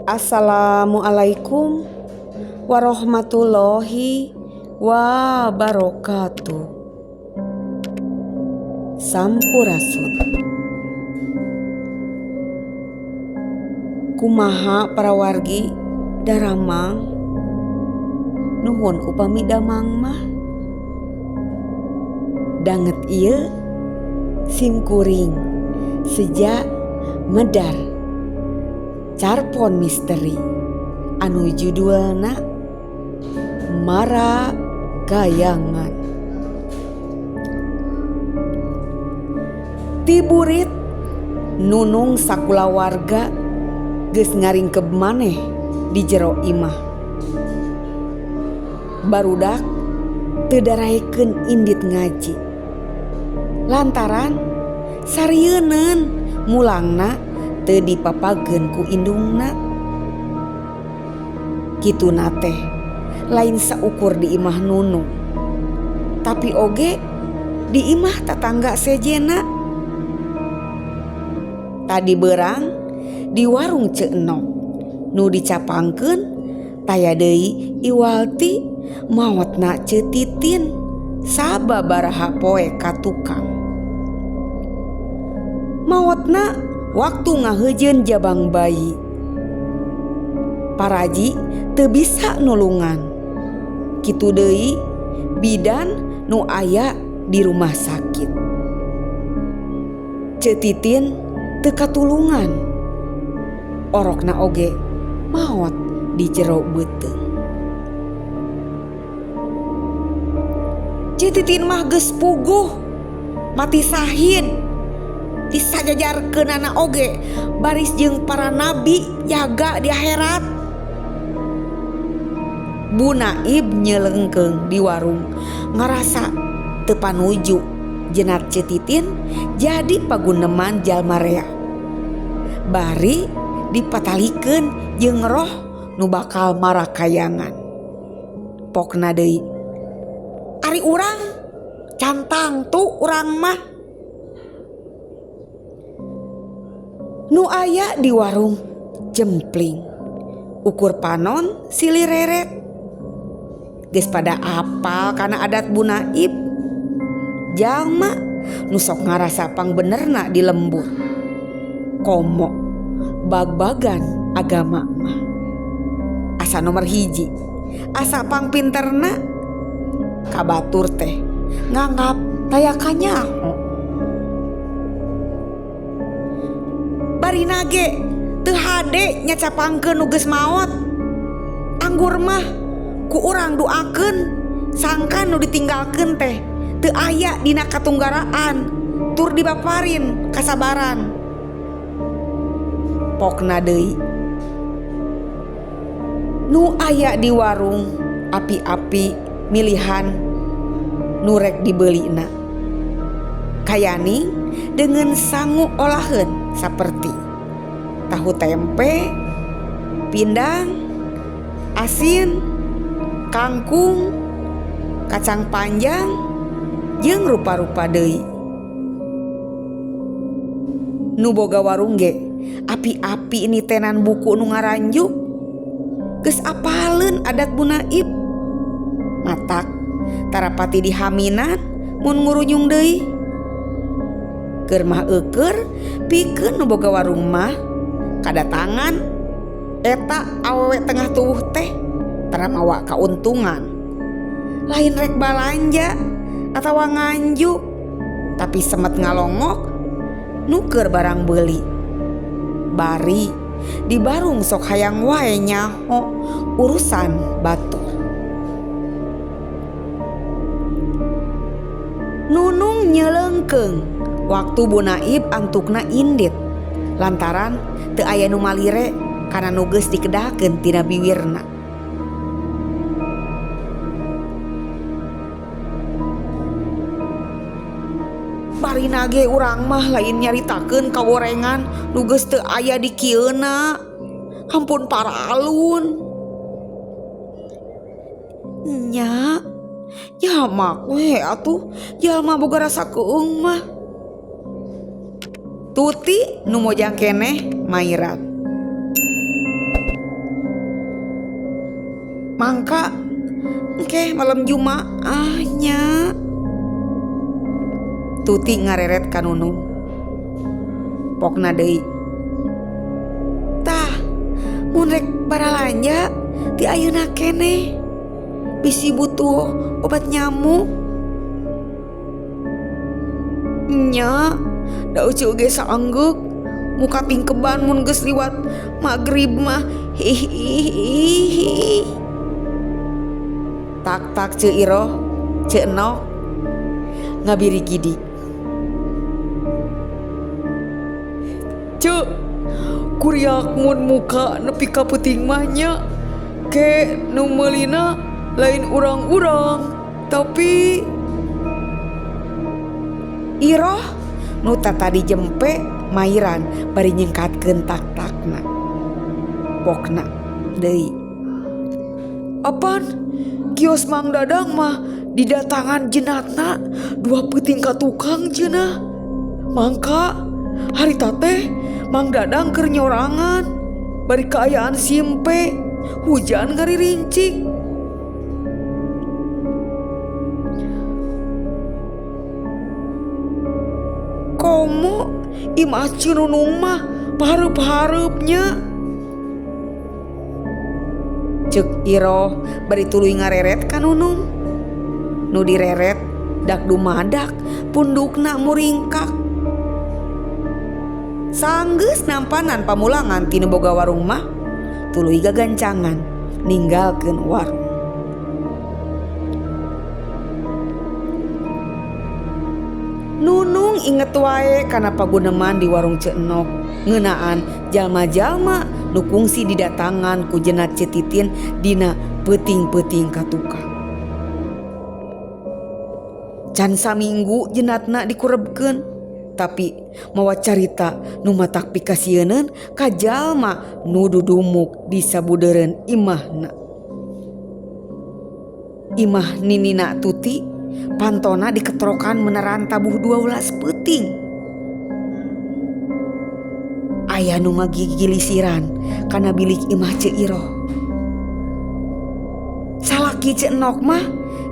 Assalamualaikum warahmatullahi wabarakatuh. Sampurasun. Kumaha para wargi daramang nuhun upami damang mah. Danget ieu simkuring sejak medar carpon misteri anu judulna Mara Kayangan. Tiburit Nunung sakulawarga geus ngaringkeb maneh di jero imah. Barudak teu daraekeun indit ngaji. Lantaran sarieuneun mulangna teu dipapageun ku indungna. Kituna teh lain saukur di imah Nunung, tapi oge di imah tatangga sejenna. Tadi beurang di warung Ceu Enok nu dicapangkeun taya deui iwalti maotna Ceu Titin sababaraha poe ka tukang. Maotna waktu ngaheujeun jabang bayi. Paraji teu bisa nulungan. Kitu deui bidan nu aya di rumah sakit. Ceu Titin teu katulungan. Orokna oge maot di jero beuteung. Ceu Titin mah geus puguh mati sahid. Disajajarkeunana oge baris jeung para nabi jaga di akhirat. Bu Naib nyelengkeung di warung ngarasa teu panuju jenat Ceu Titin jadi paguneman jalma rea. Bari dipatalikeun jeung roh nu bakal marakayangan. Pokna deui, ari urang cantang tu urang mah. Nu aya di warung jempling, ukur panon silih reret. Geus pada apal kana adat Bu Naib. Jalma nu sok ngarasa pangbenerna di lembur. Komo bag-bagan agama mah. Asa nomor hiji, asa pangpinterna kabatur teh nganggap taya kanyaho. Barina ge teu hade nyacapangkeun nu geus maot. Anggur mah ku urang duakeun sangkan nu ditinggalkeun teh teu aya dina katunggaraan tur dibaparin kasabaran. Pokna deui nu aya di warung api-api milihan nu rek dibelina. Kayani dengan sangu olahan saperti tahu tempe, pindang, asin, kangkung, kacang panjang, jeung rupa-rupa deui. Nu boga warung ge api-api nitenan buku nu ngaranjuk. Geus apaleun adat Bu Naib. Matak tarapati dihaminan mun ngurunyung deui. Keur mah eukeur pikeun nu boga warung mah kadatangan eta awewe tengah tuwuh teh tara mawa kauntungan. Lain rek balanja atawa nganju, tapi semet ngalongok nuker barang beuli. Bari di barung sok hayang wae nyaho urusan batur. Nunung nyelengkeung waktu Bu Naib antukna indit lantaran teu aya nu malire kana nu geus dikedakeun tina biwirna. Barina ge urang mah lain nyaritakeun kagorengan nu geus teu aya di kieuna. Ampun paralun. Nya, jamak we atuh jalma boga rasa keung mah. Tuti nu mojang keneh mairat. Mangka engke malam Jumaah nya. Tuti ngareret ka Nunung. Pokna deui. Tah, mun rek baralanja ti ayeuna keneh. Bisi butuh obat nyamuk. Nya, da Ucu ge saanggeuk muka tingkeban mun geus liwat magrib mah hihihihi. Tak tak Ceu Iroh, Ceu Enok ngabirigidi. Ceu, kuriak mun muka nepi ka peuting mah nya ke nu meulina lain urang-urang tapi Iroh nu tatadi jempe mairan bari nyengkatkeun tak-takna. Pokna deui. Apan kios Mang Dadang mah didatangan jenatna dua peuting ka tukang cenah. Mangka harita teh Mang Dadang keur nyorangan bari kaayaan simpe hujan ngaririncik. Komo imah Cinunung mah pahareup-hareup nya. Ceuk Iroh bari tuluy ngareret ka Nunung. Nu direret dak dumadak pundukna muringkak. Sanggeus nampanan pamulangan ti nu boga warung mah tuluy gagancangan ninggalkeun warung. Nunung inget wae kana paguneman di warung Ceu Enok ngeunaan jalma-jalma nu kungsi didatangan ku jenat Ceu Titin dina peuting-peuting ka tukang. Can saminggu jenatna dikurebkeun tapi mawa carita nu matak pikasieuneun ka jalma nu dudumuk di sabudeureun imahna. Imah ninina Tuti pantona diketrokan meneran tabuh 12 peuting. Aya nu ngagigilisiran kana bilik imah Ceu Iroh. Salaki Ceu Enok mah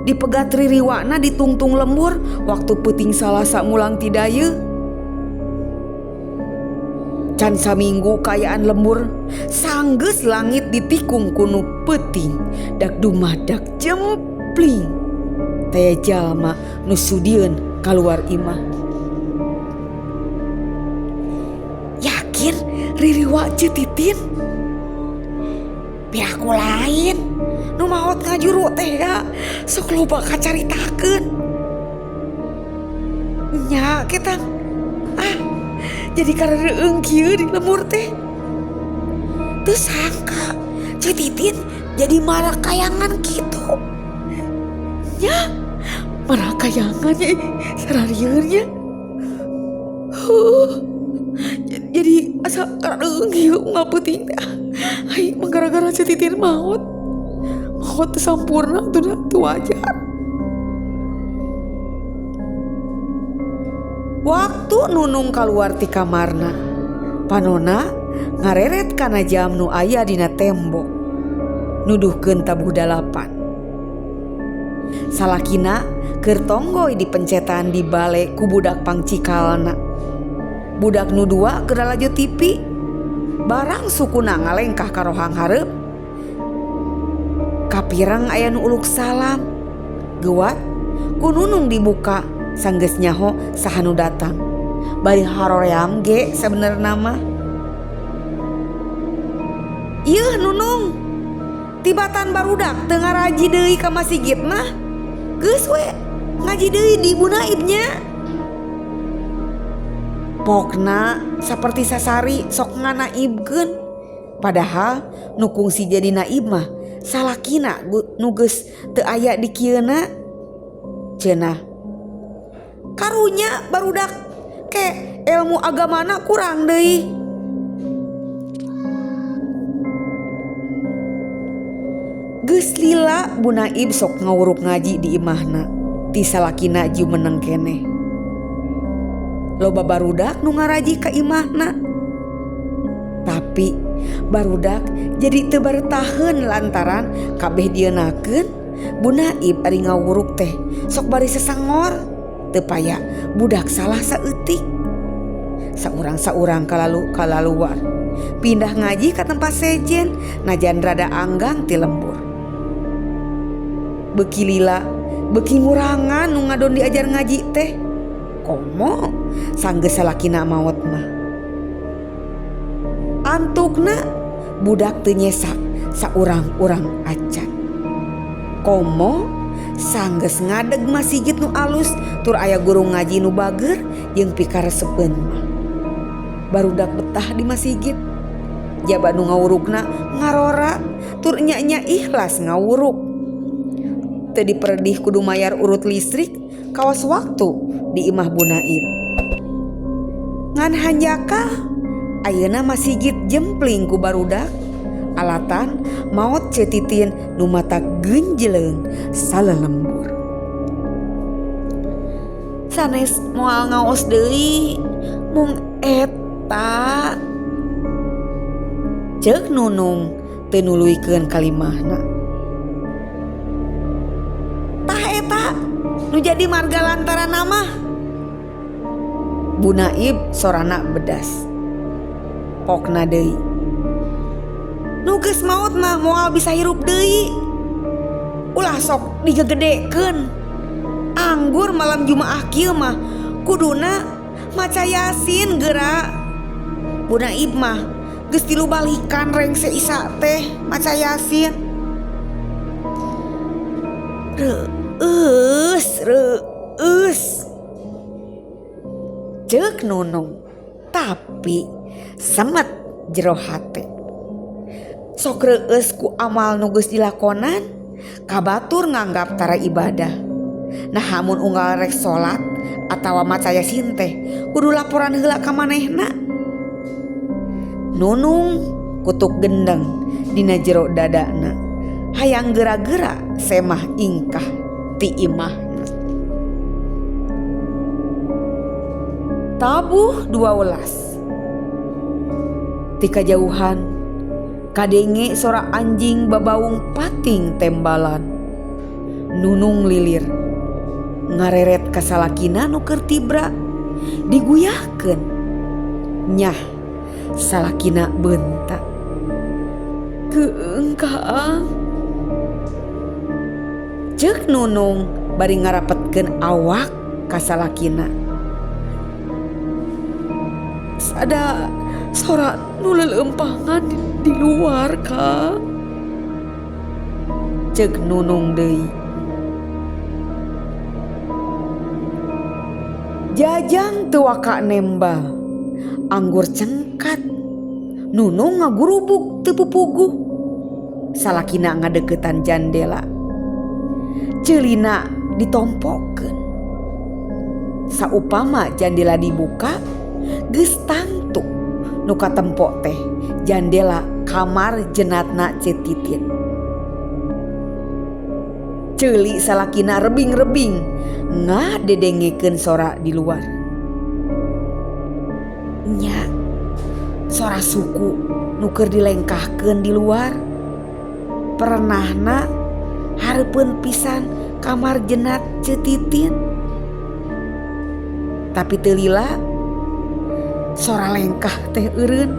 dipegat ririwana ditungtung lembur waktu peuting Salasa mulang ti dayeuh. Can saminggu kaayaan lembur sanggeus langit ditikung ku nu peuting dak dumadak jempling. Taya jalma nu sudieun kaluar imah. Yakin ririwa Ceu Titin? Piraku lain nu maot ngajuru teh ya sok loba kacaritakeun. Nya kita ah jadi karena kieu di lembur teh. Teu sangka Ceu Titin jadi marah kayangan kitu. Nya marah kayangan nya sararieun nya. Jadi asa karena kieu ngapeuting teh. Ai mah gara-gara Ceu Titin maot. Maot teu sampurna tuh teu wajar. Waktu Nunung kaluar ti kamarna, panona ngareret kana jam nu aya dina tembok, nuduhkeun tabuh 8. Salakina keur tonggoy dipencetan di bale ku budak pangcikalna. Budak nu 2 keur lalajo TV, barang sukuna ngalengkah ka rohang hareup. Kapirang aya nu uluk salam, geuwat ku Nunung dibuka. Sanggeus nyaho saha nu datang. Bari haroream ge sabenerna mah. Ieuh Nunung, tibatan barudak teu ngaraji deui ka masigit mah. Geus we ngaji deui di Ibu Naib nya. Pokna saperti sasari sok nganaibkeun. Padahal nu kungsi jadi naib mah salakina nu geus teu aya di kieuna. Cenah karunya barudak ke ilmu agamana kurang deui. Geus lila Bu Naib sok ngawuruk ngaji di imahna ti salakina jumeneng keneh. Loba barudak nu ngaraji ka imahna. Tapi Tapi barudak jadi teu baretaheun lantaran kabeh dieunakeun Bu Naib ari ngawuruk teh sok bari sesangor teu paya budak salah saeutik. Saurang-saurang kalalu kalaluar pindah ngaji ka tempat sejen najan rada anggang ti lembur. Beuki lila beuki ngurangan nu ngadon diajar ngaji teh. Komo sanggeus salakina maot mah. Antukna budak teu nyesa saurang-urang acan. Komo sanggeus ngadeg masigit nu alus tur aya guru ngaji nu bager jeung pikaresepeun mah. Barudak betah di masigit. Jaba nu ngawurukna ngarora tur nya-nya ikhlas ngawuruk. Teu diperdih kudu mayar urut listrik kawas waktu di imah Bu Naib. Ngan hanjakal ayeuna masigit jempling ku barudak alatan maot Ceu Titin nu mata genjleung salelembur. Sanes moal ngaos deui mung eta. Ceuk Nunung teu nuluykeun kalimahna. Tah eta nu jadi marga lantaran mah. Bu Naib sorana bedas. Pokna deui. Nu geus maot mah moal bisa hirup deui. Ulah sok digegedekeun. Anggur malam Jumaah kieu mah kuduna maca Yasin geura. Bu Naib mah geus tilu balikan rengse Isa teh maca Yasin. Reueus reueus. Ceuk Nunung tapi semet jero hate. Sok reueus ku amal nu geus dilakonan kabatur nganggap tara ibadah. Nah hamun unggal rek salat atawa maca Yasin teh kudu laporan heula ka manehna. Nunung kutuk gendeng dina jero dadana. Hayang geura-geura semah ingkah ti imahna. Tabuh 12. Ti kajauhan kadenge sora anjing babaung pating tembalan. Nunung lilir ngareret ka salakina nu keur tibra diguyahkeun. Nyah salakina beunta. Keung kaang. Ceuk Nunung bari ngarapetkeun awak ka salakina. Ada sora nu leuleumpangan di luar Kang. Ceuk Nunung deui. Jajang teu waka nembal. Anggur cengkat. Nunung ngagurubuk teu pupuguh. Salakina ngadeukeutan jandela. Ceulina ditompokeun. Saupama jandela dibuka geus tangtu nu katempo teh jandela kamar jenatna Ceu Titin. Ceuli salakina rebing-rebing ngadedengekeun sora di luar. Nya sora suku nu keur dilengkahkeun di luar. Pernahna hareupeun pisan kamar jenat Ceu Titin. Tapi teu lila sora lengkah teh eureun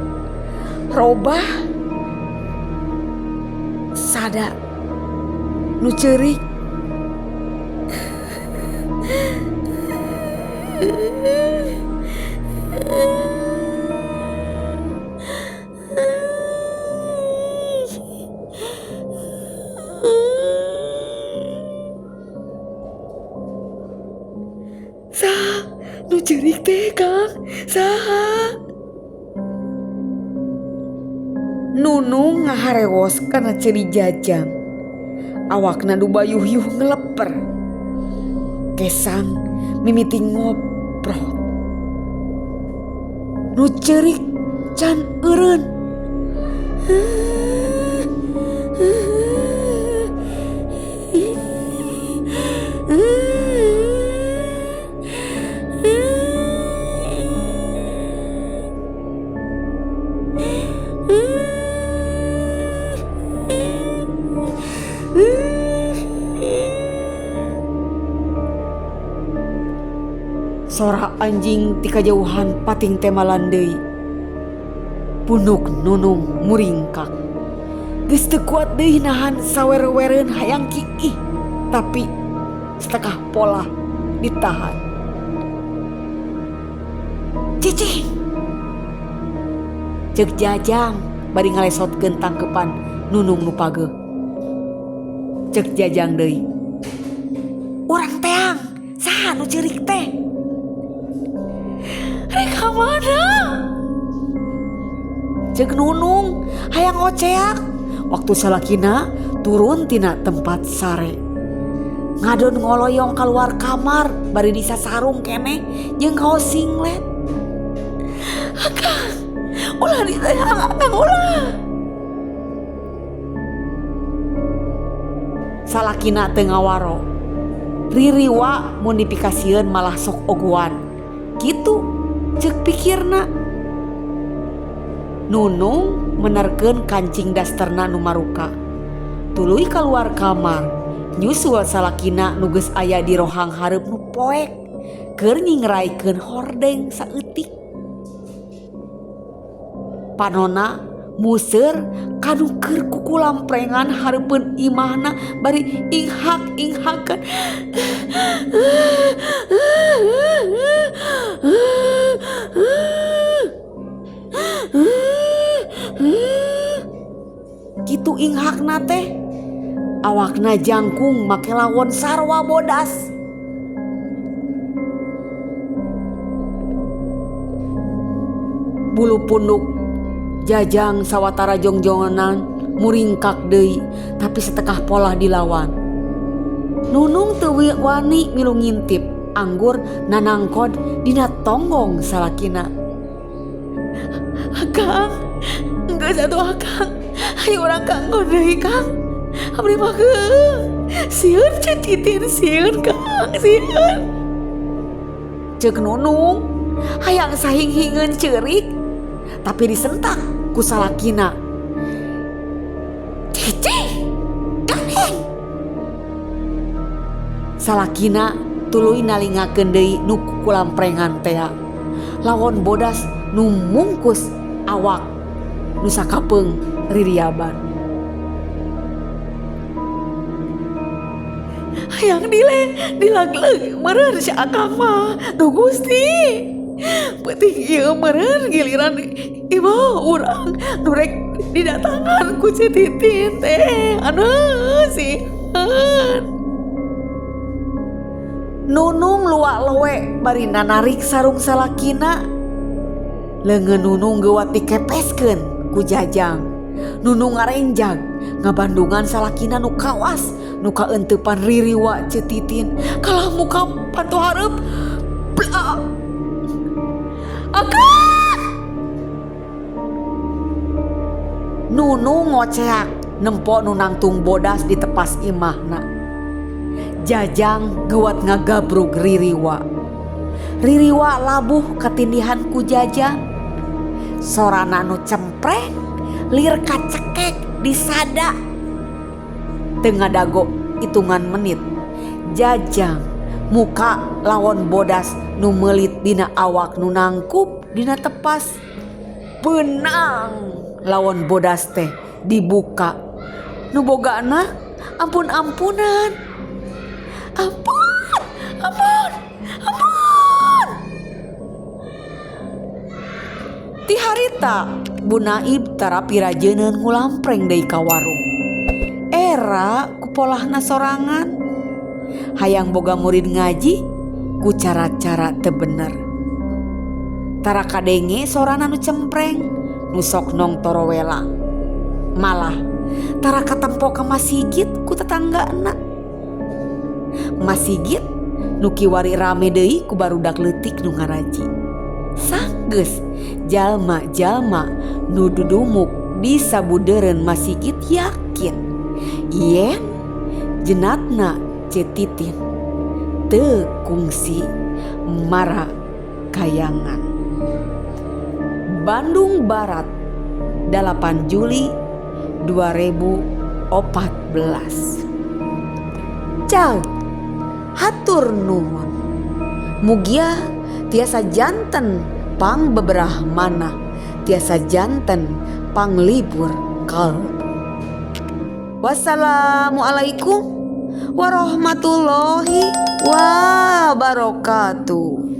robah sada nu ceurik. Saha nu ceurik teh Kang? Saha? Nunung ngaharewos kana ceuli Jajang. Awakna nu bayuh-yuh ngeleper. Kesang mimiti ngoprot. Nu ceurik can eureun. Sora anjing ti kajauhan pating temalan deui. Punuk Nunung muringkak. Geus teu kuat deui nahan sawer-wereun hayang kiih, tapi setengah pola ditahan. Cicing! Ceuk Jajang bari ngalesotkeun tangkepan Nunung nu pageuh. Ceuk Jajang deui. Urang teang, saha nu ceurik teh? Rek ka mana? Ceuk Nunung hayang ngoceak waktu salakina turun tina tempat sare. Ngadon ngoloyong keluar kamar bari disasarung keneh jeung kaos singlet. Akang, ulah diteang akang ulah. Salakina teu ngawaro. Ririwa mun dipikasieun malah sok ogoan. Kitu ceuk pikirna. Nunung menerkeun kancing dasterna nu maruka. Tuluy kaluar kamar, nyusul salakina nu geus aya di rohang hareup nu poek keur nyingraikeun hordeng saeutik. Panona museur kanu keur kukulamprengan hareupeun imahna bari inghak-inghakeun. Kitu inghakna teh. Awakna jangkung make lawon sarwa bodas. Bulu punduk Jajang sawatara jongjonganan muringkak deui tapi setekah polah dilawan. Nunung teu wani milu ngintip anggur nanangkod dina tonggong salakina. Akang, geus atuh akang, hayu urang kanggo deui Kang. Abdi mah sieun Ceu Titin, sieun Kang, sieun. Ceuk Nunung hayang sahing-hingeun ceurik tapi disentak ku salakina. Cici, gandeng. Salakina tuluy nalingakeun deui nu kukulamprengan tea. Lawon bodas nu mungkus awak nu sakapeung ririaban. Hayang dile dilagleg meureun si akang mah. Duh Gusti. Peuting ieu meureun giliran imah urang nu rek didatangan ku Ceu Titin teh. Aduh sieun. Nunung luak lowe bari nanarik sarung salakina. Leungeun Nunung geuwat dikepeskeun ku Jajang. Nunung ngarenjag ngabandungan salakina nu kawas nu kaeuntepan ririwa Ceu Titin. Kalah muka panto hareup. Blak. Akang! Nunung ngoceak nempo nu nangtung bodas di tepas imahna. Jajang geuwat ngagabrug ririwa. Ririwa labuh katindihan ku Jajang. Sorana nu cempreng lir kacekek disada. Teu ngadago hitungan menit. Jajang muka lawon bodas nu meulit dina awak nu nangkup dina tepas. Benang lawon bodas teh dibuka. Nu bogana ampun-ampunan. Ampun, ampun, ampun. Ti harita Bu Naib tara pirajeuneun ngulampreng deui ka warung. Era ku polahna sorangan. Hayang boga murid ngaji ku cara-cara teu bener. Tara kadenge sorana nu cempreng nu sok nong torowelang. Malah tara katempo ka masigit ku tetanggana. Masigit nu kiwari rame deui ku barudak leutik nu ngaraji. Sanggeus jalma-jalma nu dudumuk di sabudeureun masigit yakin yen jenatna Ceu Titin teu kungsi mara kayangan. Bandung Barat, 8 Juli 2014. Ciao, hatur nuhun. Mugia Tiasa janten pang beberah manah, tiasa janten panglibur kalbu. Wassalamualaikum warahmatullahi wabarakatuh.